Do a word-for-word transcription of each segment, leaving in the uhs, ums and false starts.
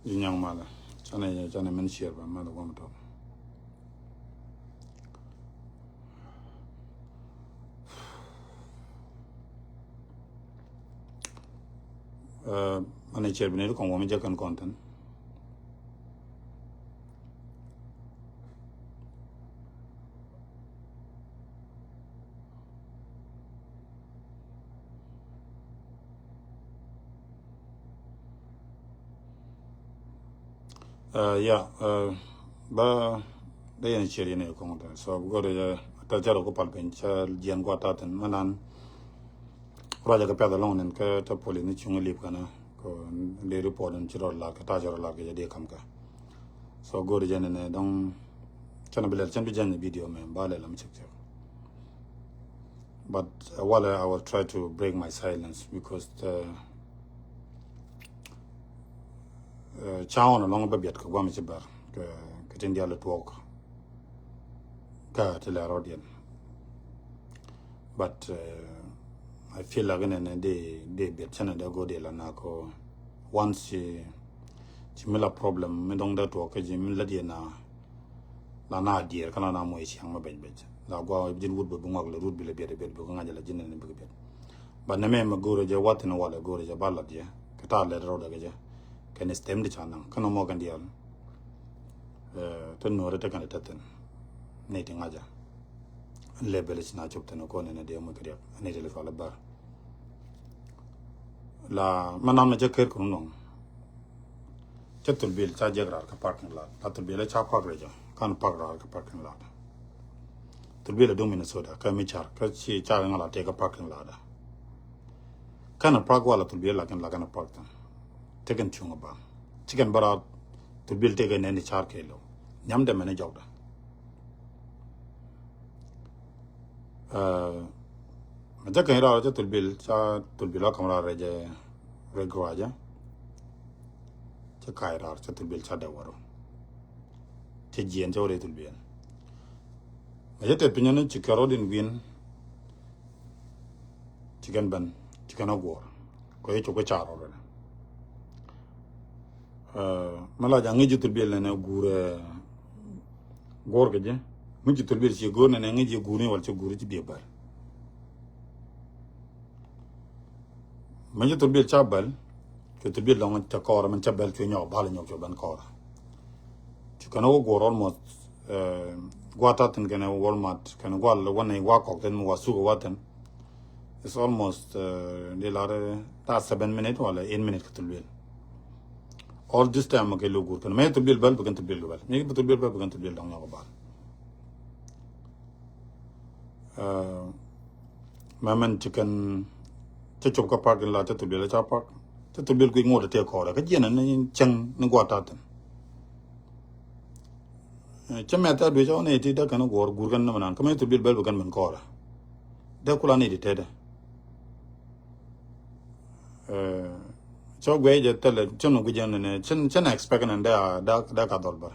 Ji̱ nyaŋ malɛ. Canɛ, canɛ mɛn ciɛɛr ba malɛ guam tɔk. Ɛ, manɛ ciɛɛr bi ni di kɔŋ wä mi jɛ kɛn kɔn thin. Ɛ, ya, ɛ, ba, ba yɛn ciɛɛr yɛn ɛ kɔŋ thin. So bi gɔdɛ jɛ ta jɛ rɔ ku pal piny ca jiɛn gua ta thin ma nan. Ruacä kɛ piath alɔŋ nɛn kä te police ni cuŋ lip kɛnɛ kɛ dee report in ci rɔ lat kɛ ta̱a̱ ci rɔ lat kɛ jɛ dee kam kɛ. So go̱o̱ri jɛ nɛnɛ dɔŋ cɛn bi lɛl cɛn bi jɛn ni video mɛ ba lɛl am cɛk cɛk. But uh, walɛ I will try to break my silence because uh, uh, ca̱wän alɔŋ bä biɛt kɛ guam ci bɛr kɛ tin dial tuɔɔk. Kä ti lɛ rɔɔdiɛn. But uh, I feel like nɛ nɛ di di biɛt cɛnɛ dɛ go̱o̱r di la na ko once ci ci mi la problem mi dɔŋ dɛ tuɔɔk kä ji̱ mi la diɛ na la na diɛɛr kä la na muɔc ciaŋ mi bɛc bɛc la gua ji̱n wut bɛ bi ŋuak lɛ rut bi lɛ biɛt biɛt bi ŋa̱c la ji̱n nɛ ni bi biɛt. But nɛ mɛ mɛ go̱o̱r jɛ wath ni walɛ go̱o̱r jɛ ba la diɛ kɛ ta̱a̱ lɛ rɔɔdɛ kɛ jɛ kɛ ni stem di ca naŋ kä nɔ mɔ kɛn diɛl. Te nuɔri te kɛn te thin ni ti ŋa̱cä. Lɛ bɛl ci na cop thin kɔn ni dee muc kɛ diɛk ni ti lɛ cual bär. La mɛ nam na cɛ ker kun nɔŋ. Cɛ thul bil ca jek rar kɛ parking lot la thul bil ca park rɛ jɛ kan park rar kɛ parking lot. Thul bil a duŋ Minnesota kɛ mi car kɛ ci ca ŋa la tɛ kɛ parking lot. Kɛn a park wala thul bil la kɛn la kɛn a park thin. Tekɛn cuŋ a ba cikɛn bä raar thul bil tekɛ nɛn i̱ car kɛ lo̱w. Nhiam dɛ mɛn i̱ jɔkdɛ. Mɛ jɛ kɛn raar cɛ thul bil ca thul bil a kam raar rɛc rɛc gɔaa jɛ. Cɛ ka̱a̱c raar cɛ thul bil ca dɛ waru. Cɛ jiɛn cɛ wä rɛc thul bil. Mɛ jɛ tɛth piny ni ci kɛ rɔɔd in wi̱n. Ci kɛn ben ci kɛn a guɔ̱ɔ̱r kɛ cop kä car rɔ rɔ. Mɛ la ja̱ ŋi̱c ji̱ thul biɛl nɛnɛ guur guɔ̱ɔ̱r kɛ ji̱. Ŋi̱c ji̱ thul biɛl ci go̱o̱r nɛnɛ ŋi̱c ji̱ guur ni wal ci guur ci biɛ bäl. Mɛ ji̱ thul biɛl ca bäl. Cu thul biɛl dɔŋ ca kɔɔr mɛn ca bɛl cu nyɔk bal nyɔk cu ben kɔɔr. Cu kɛn wä guɔr almost gua̱a̱ ta̱thin kɛn Walmart kɛn gua̱l wä nɛy gua̱a̱ kɔk thin mi wa suk wä thin. It's almost di lar ta seven minute wala eight minute kɛ thul biɛl. All this time kɛ lo guur kɛn mɛ thul biɛl bɛl bi kɛn thul biɛl bɛl mi bi thul biɛl bɛl bi kɛn thul biɛl dɔŋ nyɔk bal. Mɛ mɛn ci kɛn cä cop kä parking lot cä thul biɛl ca park cä thul biɛl kui̱ ŋot tëë kɔɔrɛ kä jiɛn ni cäŋ ni gua̱a̱ ta̱thin. Cä mɛth a duec ɔn iti dee kɛn guɔ̱ɔ̱r guur kɛn ni mɛ nan kä mɛ thul biɛl bɛl bi kɛn mɛn kɔɔrɛ. Dee kula ni iti tetdɛ. Cä guɛy jɛ thilɛ cä nu gui̱c jɛ ni cä na expect ni dee a dee ka dhɔl bär.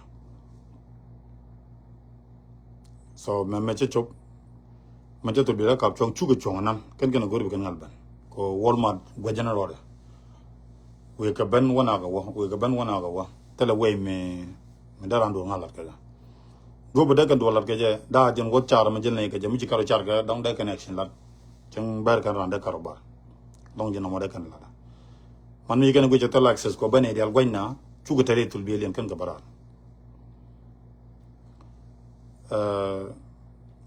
So mɛ mɛ cä cop mɛ cä thop diɛt a kap cuɔ̱ŋ cukɛ cuɔ̱ŋ anan kɛn kɛn a go̱r bi kɛn ŋa̱l ben. Ko Walmart guɛcä ni rɔɔdɛ. Wëë kɛ ben wä nak a wä wëë kɛ ben wä nak a wä thilɛ wëy mi mi dee ran duɔl ŋa̱l lat kɛ jɛ. Go̱r bi dee kɛn duɔl lat kɛ jɛ daa jɛn wä car mi jɛn nɛy kɛ jɛ mi ci karo car kɛ dɔŋ dee kɛn action lat. Cäŋ bɛr kɛn ran dee karo bar dɔŋ jɛn nɔmɔ dee kɛn lat. Man mi kɛn guic a thil access kɔ ben idial gua̱cna cukɛ tɛr i̱ thul biɛl yɛn kɛn kɛ bä ran.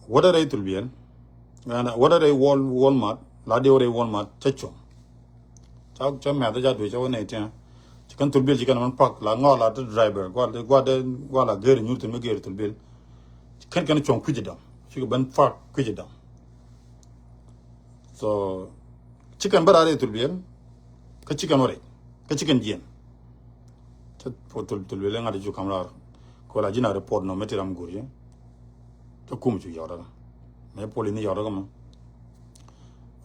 Wädɛ rɛy thul biɛl wädɛ rɛy Walmart la diɛw rɛy Walmart cä cuɔ̱ŋ. Ca ca mɛth ca duec ca wä nɛy tiɛŋ. Ci kɛn thul biɛl ci kɛn mɛn pak la ŋɔɔl la ti driver gual gual dee gual la geri nyur thin mi geri thul biɛl. Kɛn kɛn cuɔ̱ŋ kui̱c dam ci kɛ ben pak kui̱c dam. So ci kɛn bä raar i̱ thul biɛl kä ci kɛn wä rɛc kä ci kɛn jiɛn. Cä thul thul biɛl i̱ ŋa̱t i̱ cu ka̱m raar kɛ wä la ji̱n a report nɔ mi ti ram guur ji̱. Cä kum cu yɔt rɛ mɛ poli ni yɔt rɛ mɔ.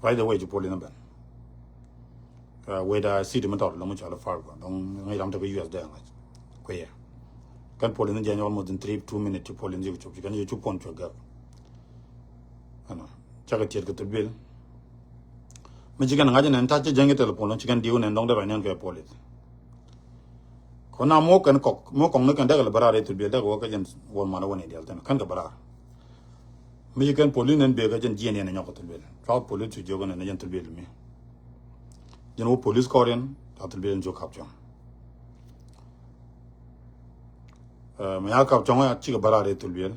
Right away cu poli ni ben. Weda city mi tɔr lɔŋ cɔl Fargo dɔŋ ŋäc ram tekɛ U S dee ŋa̱c kuiɛ. Kɛn poli ni jiɛn almost in three two minute cu poli ni cu cop ci kɛn cu pon cu gɛk. Ɛnɔ cakɛ tiɛt kɛ thul biɛl. Mi ci kɛn ŋa̱c nɛn ta̱c ci jäŋ i̱ telephone lɔŋ ci kɛn diw nɛn dɔŋ dee ruac nɛn kɛ police. Kɔn na mɔ kɛn kɔk, mɔ kɔk ni kɛn dɛk lɛ bɛ raar i̱ thulbil dɛk wä kä jɛn wal man wä ni dial tɛn kɛn kɛ bɛ raar. Mi ci kɛn polis nɛn bek kä jɛn jiɛn yɛn nyɔk thulbil. Cua polis cu jiök nɛn jɛn thulbil mi. Jɛn wä polis kɔr yɛn, ca thulbil jɛn cu kap cuɔ̱ŋ. Ɛ, mi ya kap cuɔ̱ŋ ya cikɛ bɛ raar i̱ thulbil.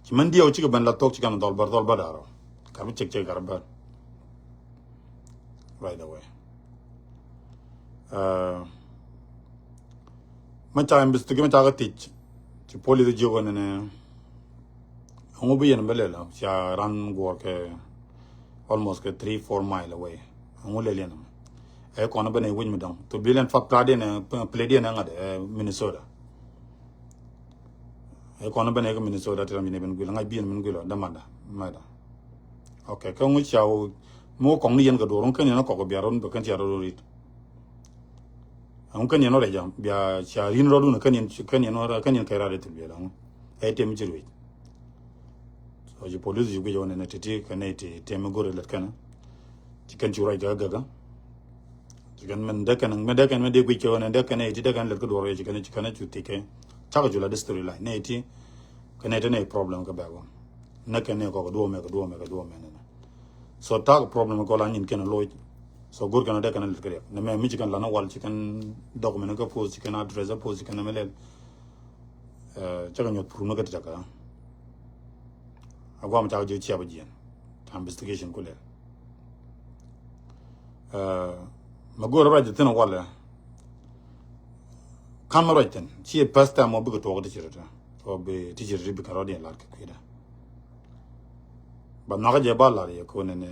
Ci mɛn diɛw cikɛ ben la thok ci kɛn dhɔl bär, dhɔl bär da̱rɔ. Kar bi cek cek kar bär. Right away. Ɛ, mɛ ca investigate, mɛ ca kɛ thiec. Ci polis jiök nɛn. Ɛŋu bi yɛn bɛ lɛl, ca ran guɔr kɛ almost kɛ three, four mile away. Ɛŋu lɛl yɛn. Ɛ kɔn bɛ nɛ wi̱c mi dɔŋ. Thulbil ɛn fat plat yɛn, plate yɛn ŋa̱t, ɛ, Minnesota. Ɛ kɔn bɛ nɛ kɛ Minnesota ti ram yɛn ben guil, ŋa̱c bi yɛn ben guil, dämanda, mɛda. Ok, kä ŋu ca wä, mi wä kɔŋ ni yɛn kɛ duɔr, ŋu kɛn yɛn kɔk bia run, bɛ kɛn cia run rit. Ŋu kɛn yɛn rɔ rɛc jam, bia cia rin rɔ dun, kɛn yɛn, kɛn yɛn rɔ, kɛn yɛn kɛ rɔ rit bil, ŋu. Ɛ tem ci ruec. So, ci polis ci guic wä nɛn ti̱ti̱, kɛn ɛ ti tem go̱r lɛt kɛn. Ci kɛn ci ruec gäk gäk. Ci kɛn mɛn dee kɛn, mɛn dee kɛn, mɛn dee guic kɛ wä nɛn dee kɛn ɛ ti dee kɛn lɛt kä duɔr, ci kɛn, ci kɛn cu ti kɛ. Cakɛ cu la di story line, nɛ ti, kɛn ɛ ti nɛ problem kɛ bɛk wä. Nɛ kɛn ɛ kɔk duɔmɛ, kɛ duɔmɛ, kɛ duɔmɛ nɛn. So tak problem kɔ la nyin kɛn loc. So go̱r kɛn dee kɛn lɛt kɛ riɛk. Nɛ mɛ mi ci kɛn lan wal ci kɛn document kä post ci kɛn address post ci kɛn mɛ lɛl. Ɛ, cakɛ nyuɔth pur ni kä ti cakɛ. A guam cakɛ ji̱ ciap jiɛn. Ca investigation ku lɛl. Ɛ, mɛ go̱r ruac thin walɛ. Kan mɛ ruac thin. Ci first time mɔ bikɛ tuɔk ti ci rɛ tɛ. Kɔ bi ti ci rɛ bikɛ rɔ diɛn lat kɛ kui̱dɛ. Ba nhɔkä jɛ ba lar yɛ kɔn ni.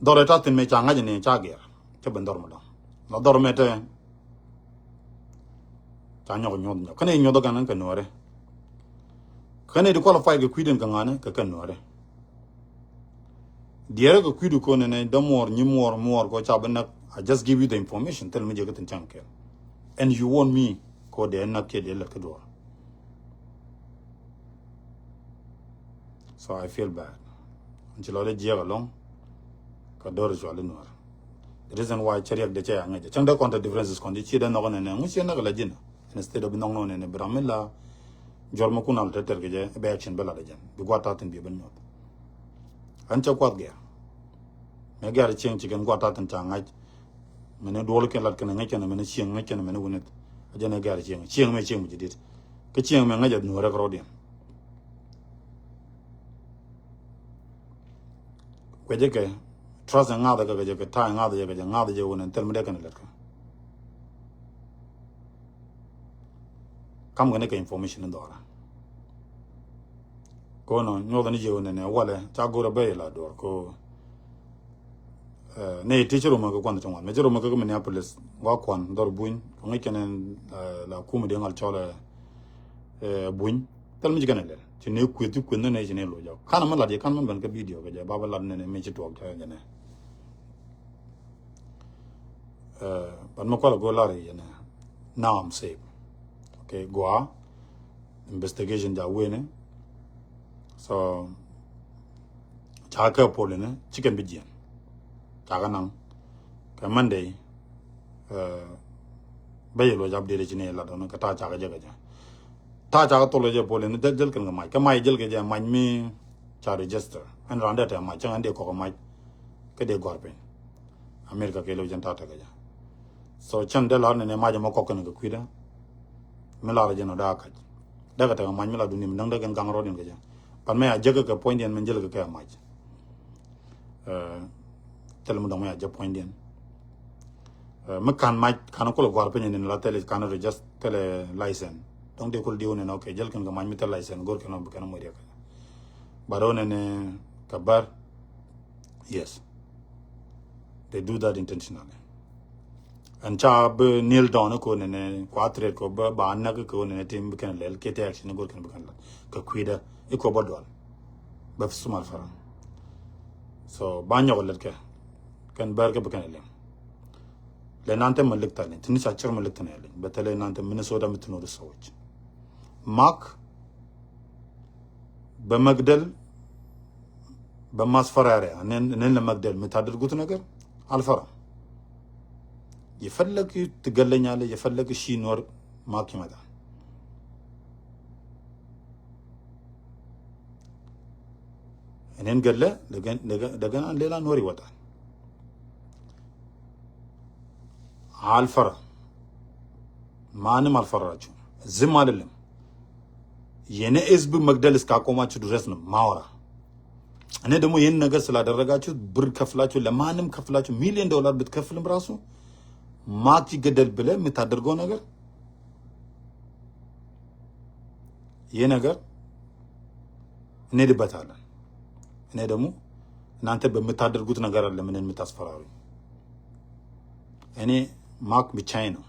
Dhɔr ɛ ta thin mɛ ca ŋa̱c ni ca gɛr. Cɛ ben dhɔr mɛ dɔŋ. La dhɔr mɛ tɛ. Ca nyɔk nyuɔth nyɔk. Kɛn ɛ nyuɔth kɛn kɛ nuɔrɛ. Kɛn ɛ di qualify kɛ kui̱dɛn kɛ ŋa̱ni kɛ kɛ nuɔrɛ. Diɛrɛ kɛ kui̱du kɔn ni dämuɔr nyimuɔr muɔr kɔ ca bi näk. I just give you the information. Thil mi jɛ kɛ thin caŋ kɛl. And you want me kɔ dee näk kiɛ dee lät kɛ duɔr. So I feel bad. Ci lɔ dee jiɛk alɔŋ. Ka dor cual inuɔr. The reason why cɛ riɛk de cɛ ya ŋäc. Cäŋ de kɔn te differences kɔn di ci de nhɔk nɛnɛ. Ŋu ci näk la ji̱n. Instead of bi nhɔk nɔ nɛnɛ bi ram mi la. Jɔr mi kun al te ter kɛ jɛ. Bɛ action bɛ la de jɛn. Bi guat tatin bi ben nyuɔth. An cɛ kuath gɛr. Mɛ gɛr cieŋ ci kɛn guat tatin ca ŋa̱c. Mɛn duɔl kɛn lat kɛn ŋäc kɛn mɛn cieŋ ŋäc kɛn mɛn wunith. A jɛn ɛ gɛr cieŋ. Cieŋ mɛ cieŋ mi ci dit. Kä cieŋ mɛ ŋäc a nuɔrɛ kɛ rɔdiɛn. Kuɛ jɛ kɛ trust ɛ ŋa̱th ɛ kɛ kɛ jɛ kɛ ta̱a̱ ɛ ŋa̱th ɛ jɛ kɛ jɛ ŋa̱th ɛ jɛ wun ɛn thil mi dee kɛn lɛt kɛ. Kam kɛ ni kɛ information in dhɔra. Kono nyuɔth ni jɛ wun ɛn ɛ walɛ ca go̱rɛ bɛ ila duɔr ko. Ɛ, ni ti ci romɛ kɛ kuan ti ŋuan mɛ ci romɛ kɛ Minneapolis wa kuan dhɔr buny kɛ ŋic kɛn ɛ la kumɛ di ŋal cɔl ɛ buny. Thil mi ci kɛn ɛ lɛl ci ni kueth ci kueth ni ni ci ni lo jɔk kan mɛ lat yɛ kan mɛ ben kɛ video kɛ jɛ ba bɛ lat ni ni mi ci tuɔk jɛ jɛ ni. Ɛ, ban mɛ kual go lar yɛ ni. Now I'm safe. Okay, gua investigation ja wen. So ca kɛ pol ni ci kɛn bi jiɛn. Ca kɛ naŋ kɛ Monday. Bɛ yɛ luɔc update ci ni la dɔn kɛ ta̱a̱ ca kɛ jɛ kɛ jɛ. Ta̱a̱ ca kɛ thol kɛ jɛ pol ni jäl kɛn kɛ mac kɛ mac jäl kɛ jɛ mac mi ca register. Ɛn ran dee tɛ mac cäŋ ɛn dee kɔk kɛ mac kɛ dee gɔr piny. America kɛ lo̱c jɛn ta̱a̱ tekɛ jɛ. So cɛn dee lar ni ni mac ɛmɔ kɔk kɛn kɛ kui̱dä. Mi lar jɛn ɔ daa kac dee kɛ tekɛ mac mi la duni mi däŋ dee kɛn gaŋ rɔɔd in kɛ jɛ. Pan mɛ a jek kɛ puɔ̱nydiɛn min jäl kɛ kɛ mac. Thil mi dɔŋ mi a jek puɔ̱nydiɛn. Mi kan mac kan kul guar piny ni la thil kan register thil license. Dɔŋ dee kul diw ni ni okay jäl kɛn kɛ mac mi thil license go̱r kɛn ɔ bi kɛn ɔ moc riɛk. But ɔ ni ni kɛ bär. Yes. They do that intentionally. Ɛn ca bi kneel down ko nene kua threat ko ba ba nak ko nene tim bi kɛn lɛl kɛ te action ko kɛn bi kɛn lɛl kɛ kuida iko ba dual. Ba fi sumal faran. So ba nyɔk lɛl kɛ kɛn bär kɛ bi kɛn lɛl. Lɛ nante ma lik tani tini ca cir ma lik tani lɛl ba tɛlɛ nante Minnesota mi tunu di sowaj. Mak bɛ Magdal bɛ mas farare nen nen la Magdal mi tadir gut nagar alfara. የፈለግ ትገለኛለህ፣ የፈለግ ሺ ኖር ማክ ይመጣል። እኔን ገለ እንደገና ሌላ ኖር ይወጣል። አልፈራ፣ ማንም አልፈራችሁ። ዝም አይደለም። የኔ ህዝብ መግደል እስካቆማችሁ ድረስ ነው ማወራ። እኔ ደግሞ ይህን ነገር ስላደረጋችሁ ብር ከፍላችሁ፣ ለማንም ከፍላችሁ፣ ሚሊዮን ዶላር ብትከፍልም ራሱ ማክ ይገደል ብለህ የምታደርገው ነገር፣ ይህ ነገር እንሄድበታለን። እኔ ደግሞ እናንተ በምታደርጉት ነገር አለ ምንን የምታስፈራሩኝ። እኔ ማክ ብቻዬ ነው።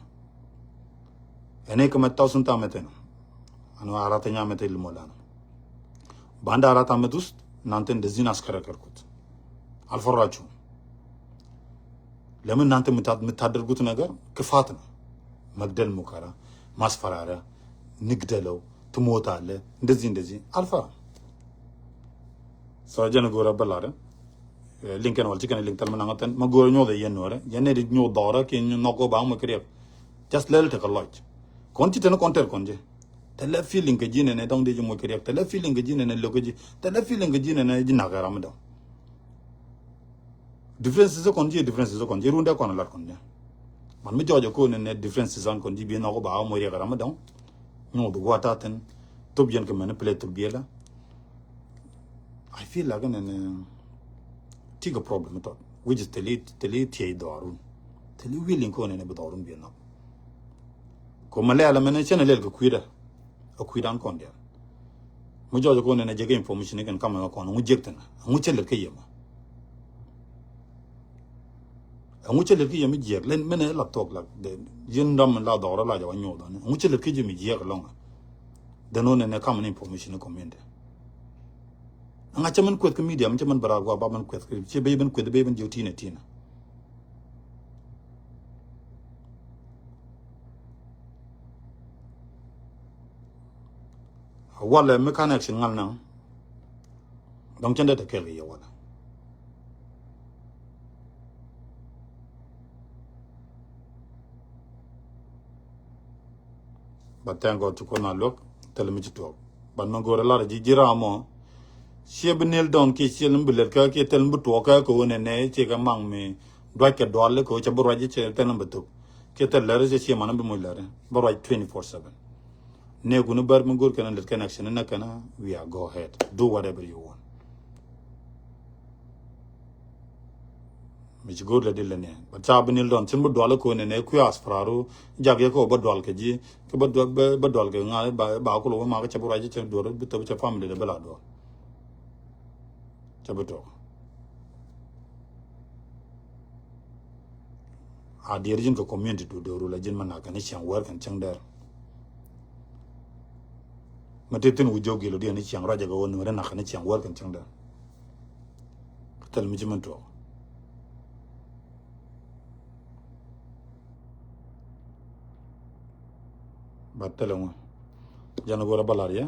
እኔ ከመጣሁ ስንት ዓመቴ ነው? አሁን አራተኛ ዓመቴ ልሞላ ነው። በአንድ አራት ዓመት ውስጥ እናንተ እንደዚህን አስከረከርኩት። አልፈራችሁም። ለምን? እናንተ የምታ-፣ የምታደርጉት ነገር ክፋት ነው። መግደል ሙከራ፣ ማስፈራሪያ፣ ንግደለው፣ ትሞታለህ፣ እንደዚህ እንደዚህ። አልፈራም። ሰው ጀነ ጎረ በላረ ሊንከን ወልቺ ከነ ሊንክ ተልመ ናንገተን መጎረ ኞ ደ የኖረ የነ ዲ ኞ ዶረ ኪ ኖ ጎ ባሙ ክሪክ። Just lel ተ ከሎች ኮንቲ ተነ ኮንተር ኮንጂ ተለ feeling ከጂ ነነ ዶንግ ዲ ሞ ክሪክ ተለ feeling ከጂ ነነ ሎከጂ ተለ feeling ከጂ ነነ ጂ ናገራ ምደው። Differences kɔn ji̱, differences kɔn ji̱, rundɛ kɔn lat kɔn ji̱. Man mi jɔɔc kɔn nɛ differences an kɔn ji̱ bi nhɔk ba mɔ riɛk ram dɔŋ. Nyuɔth gua̱a̱th a thin. Thop yɛn kɛ mɛn play thop biɛla. I feel like nɛ nɛ tik a problem tɔt. Which is teli, teli tiey dhɔrun. Teli willing kɔn nɛ bi dhɔrun bi nhɔk. Kɔ ma lɛl mɛn cɛn lɛl kɛ kui̱dɛ. A kui̱dan kɔn dial. Mi jɔɔc kɔn nɛ jɛ kɛ information kɛn kamɛ kɔn ŋu jek thin. Ŋu cɛ lɛl kɛ yɛ ma. Ɛŋu cä lɛt kä yɛ mi jiɛk lɛn mɛnɛ la thuɔk la yɛn dam la dhɔk rɔ la jɛ wa nyuɔth ɔni. Ɛŋu cä lɛt kä jɛ mi jiɛk lɔŋ. Dɛn ɔni nɛ kam ni information ni community. Ɛŋa cä mɛn kueth kä media mi cä mɛn bɛ raar gua ba mɛn kueth kä cɛ ben kueth ben jiɛ tinɛ tinɛ. Walɛ mi kan action ŋal naŋ. Dɔŋ cɛn dee te kɛɛl kɛ yɛ walɛ. But thank God ci Kuoth na luäk thil mi ci tuɔɔk. But mi go̱o̱rɛ lar ji̱ ji̱ ram mɔ. Ciɛ bi nil dɔn kiɛ ciɛ lim bi lɛt kä kiɛ thil mi bi tuɔɔk kä kɛ ɣöö nɛ nɛ ciɛ kɛ maŋ mi duac kɛ dual kɛ ɣöö cɛ bi ruac cɛ thil mi bi thuk. Kiɛ thil lɛr cɛ ciɛ man bi muc lɛr. Bi ruac twenty four seven. Nɛ kuni bär mi go̱o̱r kɛn lɛt kɛn action nɛ kɛn we are go ahead. Do whatever you want. Mi ci go̱o̱r lɛ di lɛ ni. Ba ca bi nil dɔn cin bi dual ko ni ne kui̱ aspararu jak yɛ ko ba dual kɛ ji̱. Kɛ ba dual, ba, ba dual kɛ ŋa ba, ba kulo ba ma kɛ cɛ bi ruac cɛ duɔr bi thop cɛ family de bɛ la dual. Cɛ bi tuɔk. A diɛɛr ji̱n kɛ community du dee ru la ji̱n ma nak kɛn i̱ ciɛŋ wɛr kɛn cäŋ dɛr. Ma ti thin wi̱c jɔk gil ɔ diɛn i̱ ciɛŋ ruac jɛ kɛ wä nuɛr i̱ nak kɛn i̱ ciɛŋ wɛr kɛn cäŋ dɛr. Thil mi ci min tuɔk. Ba thil ŋu jɛn go̱rɛ ba lar yɛ.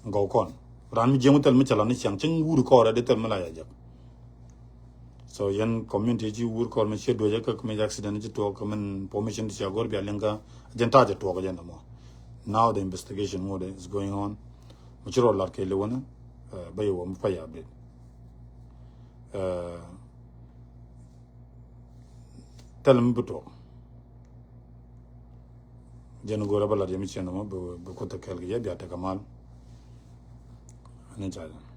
Gɔw kɔn ran mi jiɛŋ wä thil mi cɛ lan i̱ ciɛŋ cäŋ wur kɔɔrɛ di thil mi la ya jɛk. So yɛn community ci wur kɔr mi ci duɔcɛ kä mi accident ci tuɔk kä min information ci agor bia liŋ kä jɛn ta̱a̱ ci tuɔk jɛn mɔ. Now the investigation ŋot is going on. Mi ci rɔ lar kɛ liwä ni bä yɛ wä mi pa ya update. Thil mi bi tuɔk. Jɛn go̱rɛ bä lat yɛ mi ciɛn mɔ bi kuoth kɛɛl kɛ yɛ bia tekɛ mal. Ni ca jɛn.